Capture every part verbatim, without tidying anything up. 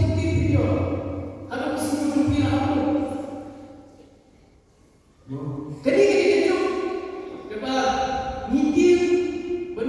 pynthut ïa phi, haduh ka sngi jong phi la hap. Kane ka dei ka juk kaba ngi tieng ban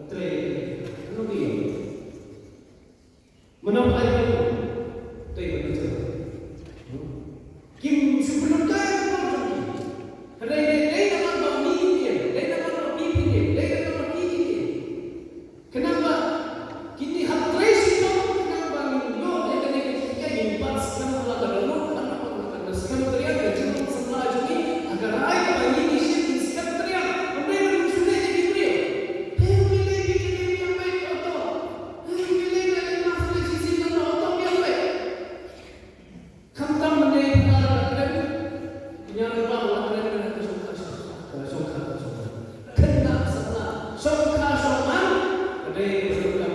Trei, ano ki ïoh? Mano ba ai ba trei ba trei. Kim shu pynlong kai ba jong ki. Hynrei dei dei namar ba ngi ki ïa, dei namar ba phi phi ïa, dei namar ba ki ki ïa. Khnang ba kine hap trei shitom, khnang ba ngin ïoh ïa kane ka jinghikai, ngin pat skhem ha la ka dohnud, khnang ba ngin skhem triang, ka jingim samla jong ngi ha ka rai kaba ngi ngi shem, ngin skhem triang. Hynrei ba ngin shu leh ïa ki briew. Hei, ngi leh ïa ki briew ïa peit auto. Hei, ngi leh ïa ki mas leh shisien na auto ïa peit. Khamtam mynne phi la kren, phi ïa ba la kren mynne ka shongkha, ka shongkha, ka shongkha. Khynnah samla, shongkha shongman, ka dei ka shongkha.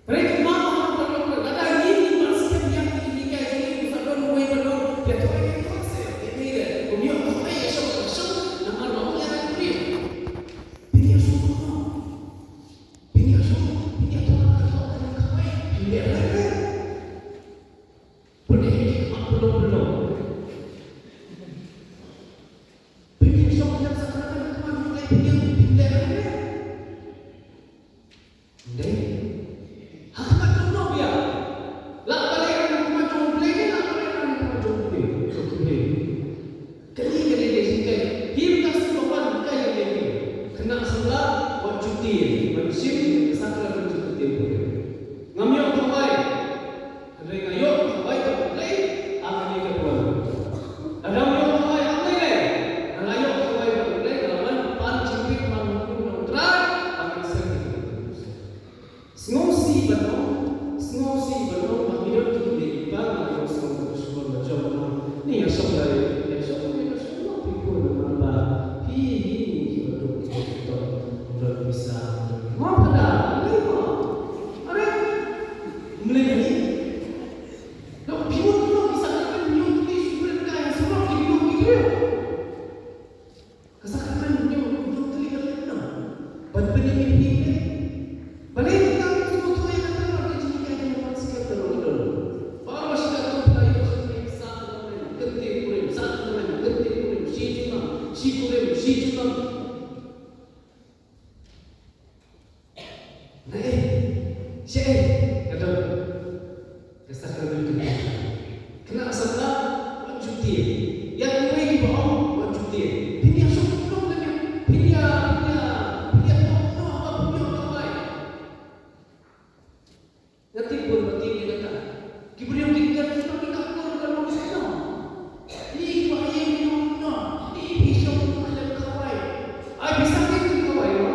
Hynrei kumba ma ha ka long lada ngi ngim pat skhem ïa ki hikai jong ngi, sa don uwei ba don, ïa thoh, ïa thoh se ïa ngi de. Kum ïoh thoh ïa shong, shong namar ba ïa ngi. Phin ïa shong, phin ïa shong, phin ïa thoh, ka thoh ka jong ka wei, phin ïa leh leh. Pynlong ki khmat pynlong pynlong. Pynlong shong ha sakramen ha khmat U Blei, pynlong, pynlong ha khmat. Dei. Ha khmat jong no biang. La balei ha khmat jong U Blei ne la balei ha khmat jong U Blei? Jong U Blei. Kane, kane, kane, kane. Hi mynta sngewbha ban kai ïa kane. Khynnah samla, wat ju tieng, ban shim ka sakramen jong ka ktien pule. Ngam ïoh khawai. Hynrei nga ïoh khawai bad U Blei ha kane ka por. Lada ngam ïoh khawai, ha U Blei lei. Lada nga ïoh khawai bad U Blei, nga la wan pan jingpynman na U Trai, ha ka seng. Sngewsih ban ong, sngewsih ban ong ba ngi don ki kmie ki kpa, nga ong sngewsih ban ong ba jong ngi. Ni ïa shong lai, ïa shong lai, ïa shong lai, phi pun ban ba phi hi ni ki ba duk ki ba don, don visa, don. Ma pada, ni ma. Are, mlei ni. Dok phi mut ki ba visa ka kan nyu ki shu pren kai, shu ki nyu ki. Ka sakramen nyo, nyo tli ka lem no. Ban pynïaid ïa phi ne. Balei kita ki sngewthuh ïa kata ka jinghikai jong ka skhem da long don. Baroh shi katto phi la ïoh shi phi sakramen, kynti kurim, sakramen, kynti kurim, shi junom, shi kurim, shi junom. Na eh, sha eh, ka don ka sakramen ka don. Khynnah samla, wat ju tieng. Ïa kiwei kiba ong, wat ju tieng. Phin ïa shong kumno lem ïa, phin ïa, phin ïa, phin ïa thoh kumno haba phin ïoh khawai. Nga tip bun ba tieng ïa kata. Ki briew ki kren kumno, ki ka kur ka long kumno. Ni ki ba ïa ki long kumno. Ni ki shong kumno lem khawai. Ai pisa ki khawai mo.